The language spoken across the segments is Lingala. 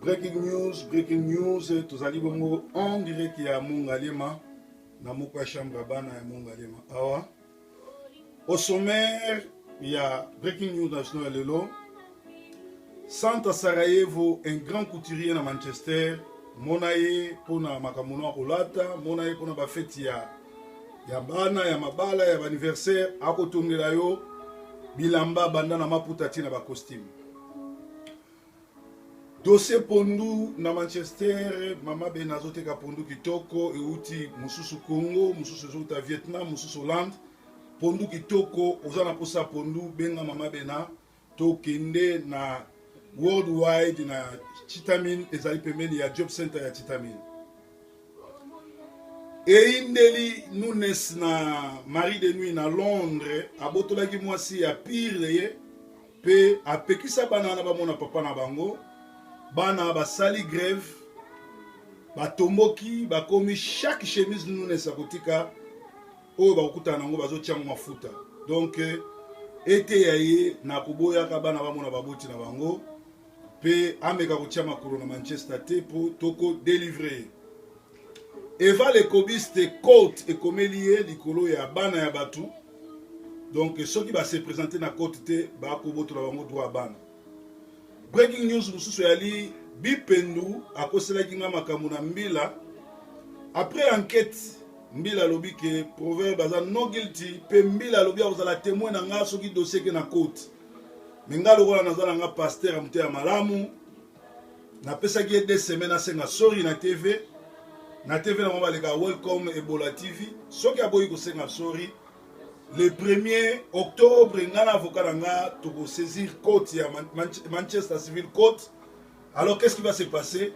Breaking news, breaking news, tozali bongo en direct ya Mongaliema na moko ya chambre ya bana ya Mongaliema awa. Au sommaire ya breaking news national ya lelo, Santa Sarajevo, un grand couturier na Manchester, mona ye mpona makambo no akolata, mona ye mpona bafeti ya ya bana ya mabala ya baanniversaire, akotongela yo bilamba banda na maputa ti na bacostume. Dossier pondu na Manchester, mama Bena azoteka pondu kitoko euti mosusu Congo, mosusu ezouta Vietnam, mosusu Hollande. Pondu kitoko, oza na posa pondu, benga mama Bena tokende na Worldwide na Chitamin, ezali pembeni ya Job Center ya Chitamin. Eyindeli Nunes na Marie de Nuit na Londres abotolaki mwasi ya pire ye mpe apekisa bana wana bamona papa na bango. Bana basali grève, batomboki, bakomi chaque chemise Nunes akotika oyo bakokutana nango bazotia yango mafuta. Donc eteya ye na koboyaka bana bamona baboti na bango mpe ameka kotia makolo na Manchester te mpo toko delivre ye. Eva le Kobiste cote ekomeli ye likolo ya bana ya bato, donc soki ba se présenter na cote te bakobotola bango droit ya bana. Breaking news mosusu yali Bipendu akoselaki nga makambo na mbila après enquête. Mbila alobi ke proverbe aza no guilty mpe mbila alobi akozala témoin na nga soki dossier ke na cote. Me nga lokola naza na nga pasteur ya moto ya malamu, napesaki ye 2 semaines asenga sorry na TV, na TV nango baleka Welcome Ebola TV. Soki aboyi kosenga sorry, le 1er octobre nga na avocat na nga tokosaisir cote ya Manchester Civil Court. Alors, qu'est-ce qui va se passer?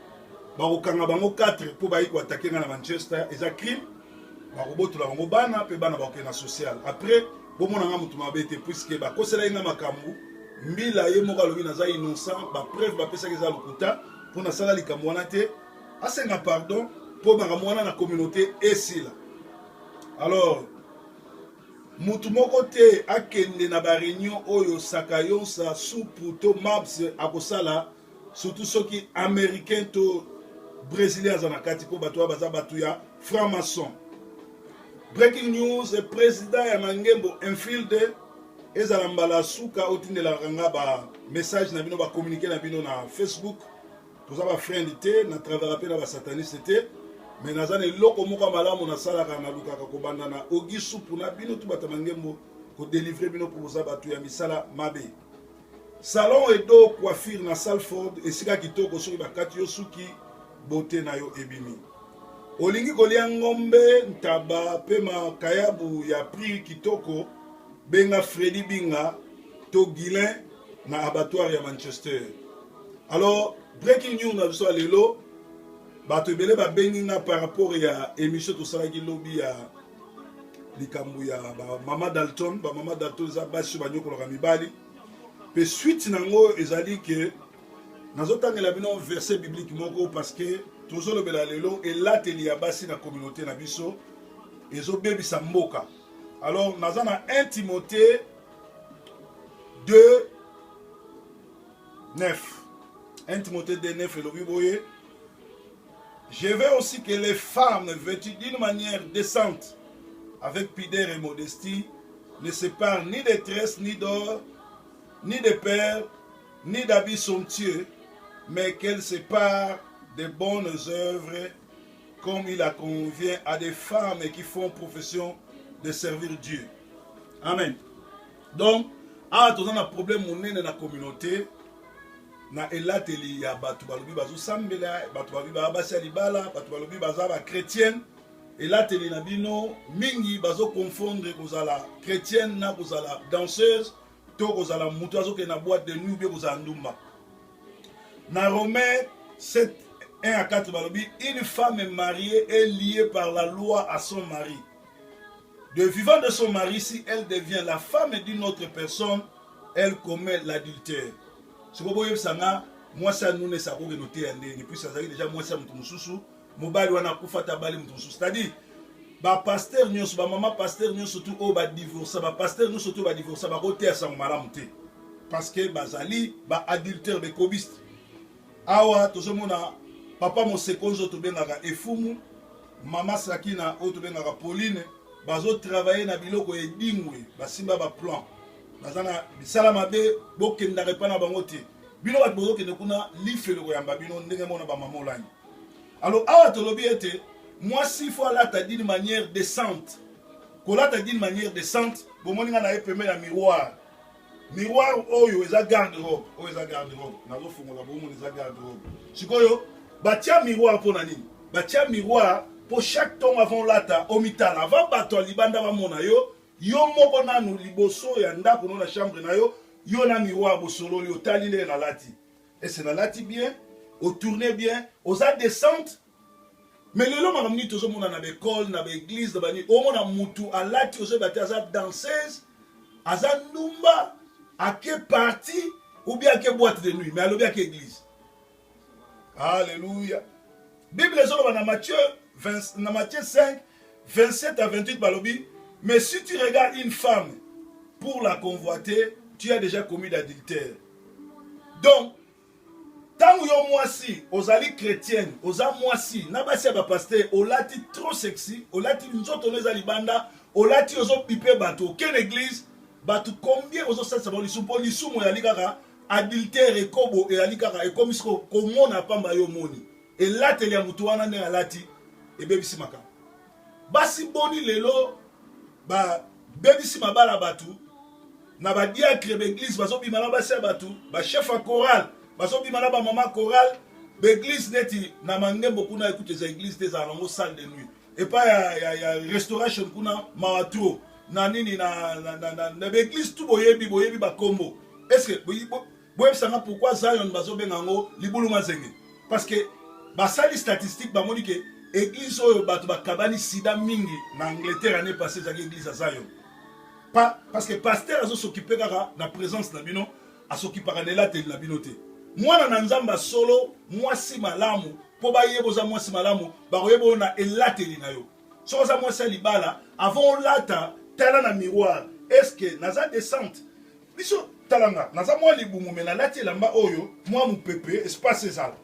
Bakokanga bango 4 mpo bayi koattaquer nga na Manchester, eza crime. Bakobotola bango bana mpe bana bakokende na social. Après bomona nga moto mabe te, puisque bakoselaki nga makambo. Mbila ye moko alobi naza innocent, bapreuve bapesaki eza lokuta mpo nasala likambo wana te. Asenga pardon mpo makambo wana na communauté esila. Alors mutu moko te akende na baréunion oyo Sakayonsa supu to Mabs akosala, surtout soki Américain to Brésilien aza na kati, mpo bato wana baza bato ya franc-maçon. Breaking news, président ya Mangembo Infield, ezala mbala suka otindelaka nga bamessage na bino, bacommuniqué na bino na Facebook. Toza bafriend te, na travaillaka mpe na basataniste te, mais naza na eloko moko ya malamu nasalaka, nalukaka kobanda na ogi supu na bino tu bato ya Mangembo, kodélivrer bino mpo boza bato ya misala mabe. Salon Edo Coiffure na Salford, esika kitoko. Soki bakati yo suki, bote na yo ebimi. Olingi kolia ngombe, ntaba mpe makayabu ya prix kitoko, benga Fredi Binga to Guilin na abattoir ya Manchester. Alors, breaking news na biso ya lelo, bato ebele babengi nga par rapport ya émission tosalaki lobi ya likambo ya bamama Dalton. Bamama Dalton eza basi oyo banyokolaka mibali, mpe suite nango ezali ke nazotangela bino verset biblique moko, parce que tozolobela lelo elateli ya basi na communauté na biso ezobebisa mboka. Alors naza na 1 Timothée 2 9. 1 Timothée 2 9 elobi boye: "Je veux aussi que les femmes vêtues d'une manière décente, avec pudeur et modestie, ne se parent ni de tresses, ni d'or, ni de perles, ni d'habits somptueux, mais qu'elles se parent de bonnes œuvres, comme il en convient à des femmes qui font profession de servir Dieu." Amen. Donc, awa toza na problème monene na communauté na elateli ya bato balobi bazosambela, bato balobi baa basi ya libala, bato balobi baza bachrétienne. Elateli na bino mingi bazoconfondre kozala chrétienne na kozala danseuse to kozala moto azokende na boîte de nuit, ubie kozala ndumba. Na Romain 7 1 à 4 balobi: "Une femme mariée est liée par la loi à son mari de vivant de son mari. Si elle devient la femme d'une autre personne, elle commet l'adultère." Sikoyo boyebisa nga, mwasi ya Nunes akokende oteya ndenge, puisque azalaki déjà mwasi ya moto mosusu, mobali wana akufa te, abali moto mosusu? C'est-à-dire bapasteur nyonso, bamama pasteur nyonso tu oyo badivorsa, bapasteur nyonso tu oyo badivorsa, bakoteya sango malamu te, parce que bazali baadultère, bekobiste. Awa tozomona papa Mosekonzo tobengaka Efumu, mama Sakina oyo tobengaka Pauline, bazo travailler na biloko ya edingwe, basimba ba plan, baza na bisala mabe, bokendaka epai na bango te. Bino bato bozokende kuna, lifelo koyamba bino ndenge mona ba mama Olangi. Alors awa tolobi ete mwasi faut alata d'une manière décente. Kolata d'une manière décente, bomoni nga na ye pembeni ya miroir. Miroir oyo eza garde robe, oyo eza garde robe. Nazofungola bomoni eza garde robe. Sikoyo batia miroir mpo na nini? Batia miroir mpo chaque tongo avant olata omitala, avant bato ya libanda bamona yo, yo moko nanu liboso ya ndako no na chambre na yo, yo na miroir bosololi, otali ndenge nalati. Est-ce nalati bien? Otourne bien? Oza décente? Mais lelo makambo nini tozomona na baekole, na baeglise, na banini, omona mutu alati ozoyeba te aza danseuse, aza ndumba, ake parti ou bien ake boîte de nuit, mais alobi ake église. Alléluia. Bible ezoloba na Matthieu 20, na Matthieu 5 27 à 28 balobi, mais si tu regardes une femme pour la convoiter, tu as déjà commis d'adultère. Donc ntango yo mwasi ozali chrétienne, oza mwasi na basi ya bapasteur, olati trop sexy, olati nzoto no eza libanda, olati ozobipe bato, okende église, bato combien ozosalisa bango lisumu? Mpo lisumu ezali kaka adultère, ekobo ezali kaka ekomi siko komona pamba. Yo omoni elateli ya motu wana ndenge alati ebebisi makambo. Basi boni lelo babebisi mabala bato na badiacre baeglise, bazobima na basi ya bato, bachef ya chorale bazobima na bamama chorale baeglise. Neti na Mangembo kuna, ekuta eza église te, ezala nango salle de nuit. Epai ya Restauration kuna, mawa trop. Na nini na baeglise tu boyebi, boyebi bakombo. Est ce que boyebisanga pourquoi Zion bazobenga yango libulu mazenge? Parce que basali statistique, bamoni ke église oyo bato bakabani sida mingi na Angleterre année passée ezalaki église ya Zion. Pa, parce que pasteur azosokipe kaka na présence na bino, asokipaka na elateli na bino te. Mwana na Nzambe solo, mwasi malamu, mpo bayeba oza mwasi malamu, bakoyeba oyo na elateli na yo. Soki oza mwasi ya libala, avant olata, tala na miroir: est ce que naza décente? Biso tala nga, naza mwa libumu, me nalati elamba oyo mwa mopepe, espace ezala.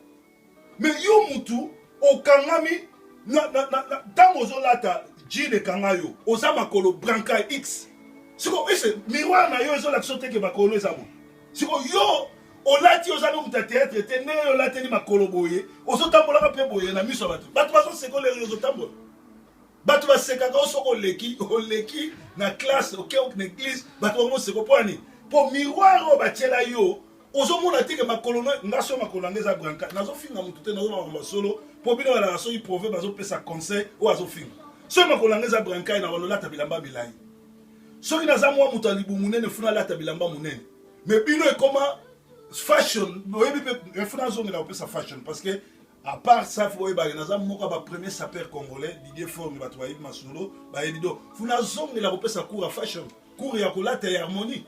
Mais yo mutu okangami ntango ozolata jean ekanga yo, oza makolo branka x. Siko ese miroir na yo ezolakisa teke makolo eza boye. Siko yo olati, oza no moto ya théâtre te, ndenge yo olateli makolo boye, ozotambolaka mpe boye na miso ya bato, bato bazosekola yo, ozotambola, bato basekaka yo. Soki oleki, oleki na classe, oke na église, bato bango moseko. Mpo ani? Mpo miroir oyo batiela yo, ozomona te ke makolo no. Nga so makolo nanga eza branka, nazofinga motu te, nazoloba makambo solo. Mpo bino balaka soki proverbe azopesa conseil oyo azofinga. Soki makolo nanga eza brankai, na balolata bilamba milai. Soki naza mwa moto ya libumu monene, funa alata bilamba monene. Mais bino ekoma fashion, boyebi mpe funa azongela kopesa fashion. Parce que à part ça, faut boyebake naza moko ya bapremier sapeur congolais, Didier Forme. Bato bayebi masolo, bayebi. Do funa azongela kopesa cours ya fashion, cours ya kolata ya harmonie.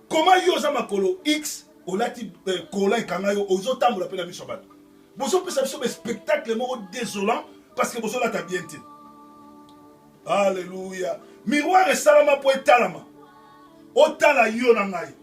Comment yo oza makolo x, olati kola ekanga yo, ozotambola mpe na miso ya bato? Bozopesa biso baspectacle moko désolant parce que bozolata bien te. Alleluya. Miroir esalama mpo etalama, otala yo na ngai.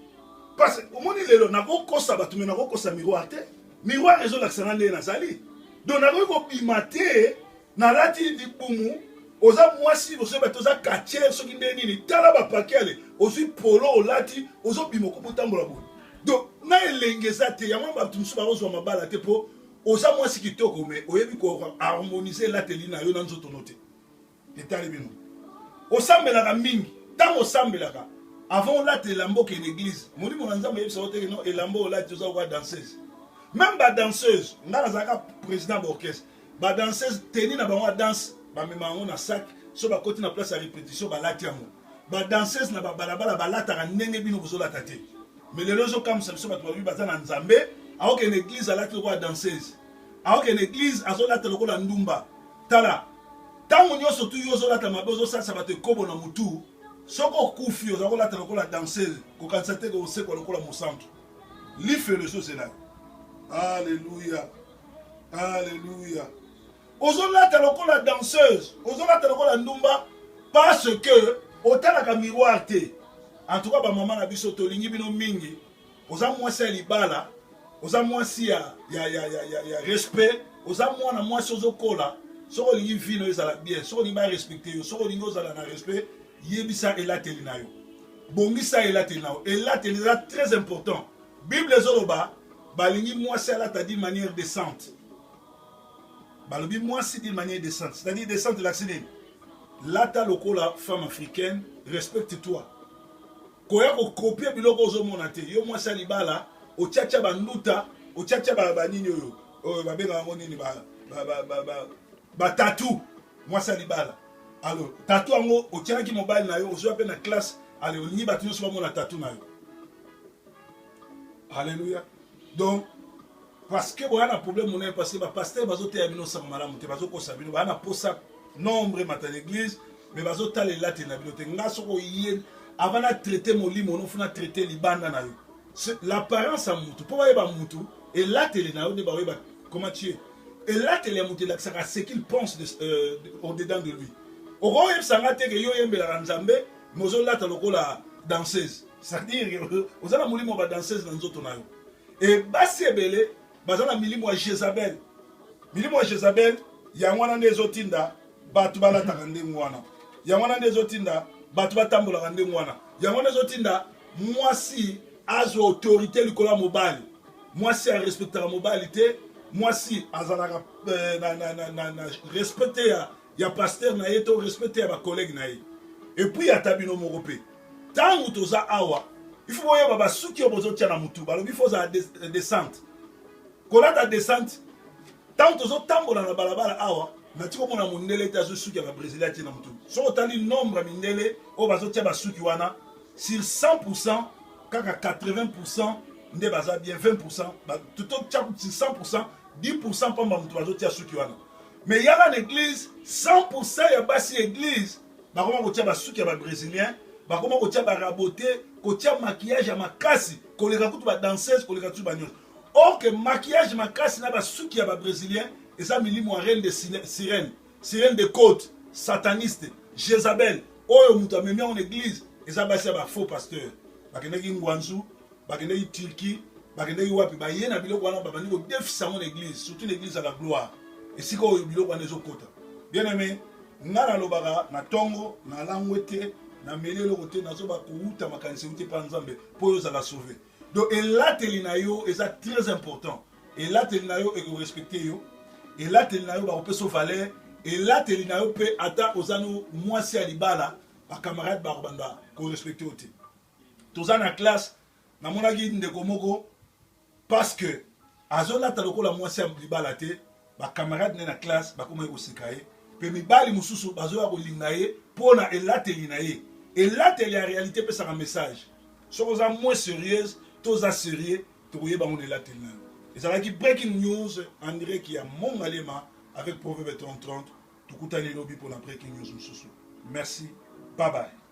Parce que omoni lelo nakokosa bato, me nakokosa miroir te. Miroir ezolakisa nga ndenge nazali. Donc nakoki kobima te nalati libumu. Oza mwasi, ozoyeba te oza quartier soki ndenge nini. Tala bapake ale, ozwi polo olati, ozobima, okomi otambola boye. Donc na elenge eza te. Yango bato mosusu bakozwa mabala te, mpo oza mwasi kitoko, me oyebi koharmoniser elateli na yo na nzoto no te. Etali bino. Osambelaka mingi, ntango osambelaka, avant olata elamba okende église, molimo na Nzambe oyebisa yo teke no elamba olati, oza koka danseuse. Même badanseuse, nga nazalaka président baorchestre, badanseuse teni na bango ya danse bamema yango na sac. So bakoti na place ya répétition, balati yango. Badanseuse na babalabala balataka ndenge bino bozolata te. Mais lelo ezokamwisa biso, bato balobi baza na Nzambe, aokende église alati lokola danseuse, aokende église azolata lokola ndumba. Tala, ntango nyonso tu yo ozolata mabe, ozosalisa bato ekobo na motu. Soki okufi, oza kolata lokola danseuse, kokanisa te kosekwa lokola mosantu. Lifelo ezozela yo. Alleluya, alleluya. Ozolata lokola danseuse, ozolata lokola ndumba, parce que otalaka miroir te. En tout cas, bamama na biso, tolingi bino mingi. Oza mwasi ya libala. Oza mwasi ya, ya, ya, ya, ya, ya respect. Oza mwana mwasi ozokola. Soki olingi vie na yo ezala bien, soki olingi barespecte yo, soki olingi ozala na respect, yebisa elateli na yo, bongisa elateli na yo. Elateli eza très important. Bible ezoloba balingi mwasi alata d'une manière décente. Balobi mwasi d'une manière décente, c'est-à-dire décente elakisi nini? Lata lokola femme africaine, respecte toi. Koya kokopie biloko ozomona te. Yo mwasi ya libala, otiatia banduta, otiatia banini oyo oyo babengaka yango nini, batatu. Mwasi ya libala, alors tatu yango otialaki mobali na yo, ozwa mpe na classe, ale olingi bato nyonso bamona tatu na yo. Alléluia. Donc parce que boya na problème monene, parce que bapasteur bazoteya bino sango malamu te, bazokosa bino, baya na posa nombre mata l'église, mais bazotala elateli na bino te. Nga soki oye, avant na traite molimo no, funa traite libanda na yo, l'apparence ya mutu, mpo bayeba mutu elateli na yo nde bakoyeba comment tu es. Elateli ya mutu elakisaka ce qu'il pense au dedans de lui. Okoyebisa nga te ke yo oyembelaka Nzambe, mais ozolata lokola danseuse, c'est-à-dire oza na molimo ya badanseuse na nzoto na yo. E basi ebele baza na milimo ya Jezabel. Milimo ya Jezabel yango wana nde ezotinda bato balataka ndenge wana, yango wana nde ezotinda bato batambolaka ndenge wana, yango wana ezotinda mwasi azwa autorité likolo ya mobali. Mwasi arespectaka mobali te, mwasi azalaka na respect te ya pasteur na ye to respect te ya bacollègue na ye. Et puis ata bino moko mpe, ntango toza awa, il faut boyeba basuki oyo bozotia na mutu. Balobi faut ozala décente, kolata décente. Ntango tozotambola na balabala awa, nati komona mondele te azwi suki ya babrésilien atie na mutu. Soki otali nombre ya mindele oyo bazotia basuki wana, sur 100, kaka 80 nde baza bien, 20, totia sur 100, 10 pamba moto bazotia suki wana. Mais yaka na église, 100 ya basi ya église bakoma kotia basuki ya babrésilien, bakoma kotia barabote, kotia maquillage ya makasi koleka kutu badanseuse, koleka kutu banyonso. Or que maquillage makasi na basuki ya babrésilien eza milimo ya reine de sirène, sirène de côte, sataniste Jézabel. Oyo moto amemi yango na église eza basi ya bafaux pasteur. Bakendaki Ngwanzu, bakendaki Turquie, bakendaki wapi, baye na biloko wana, babandi kodefisa yango na église, surtout na église ya la gloire, esika oyo biloko wana ezokota. Bien aimé, nga nalobaka na ntongo, nalangwe te, nameli eloko te, nazoba kowuta makanisi euti epa Nzambe mpo oyo ozala sauvé. Donc elateli na yo eza très important. Elateli na yo ekorespecte yo, elateli na yo bakopesa valeur, elateli na yo mpe ata oza no mwasi ya libala, bacamarade bakobanda korespecte yo te. Toza na classe, namonaki ndeko moko, parce que azolata lokola mwasi ya libala te, bacamarade ne na classe bakomaki koseka ye, mpe mibali mosusu bazoya kolinga ye mpo na elateli na ye. Elateli ya réalité epesaka message. Soki oza moins sérieuse to oza sérieux, tokoyeba yango na elateli na yo. Ezalaki breaking news en direct ya Mongalema avec Proverbe 30 30. Tokutani elobi mpona breaking news mosusu. Merci, bye bye.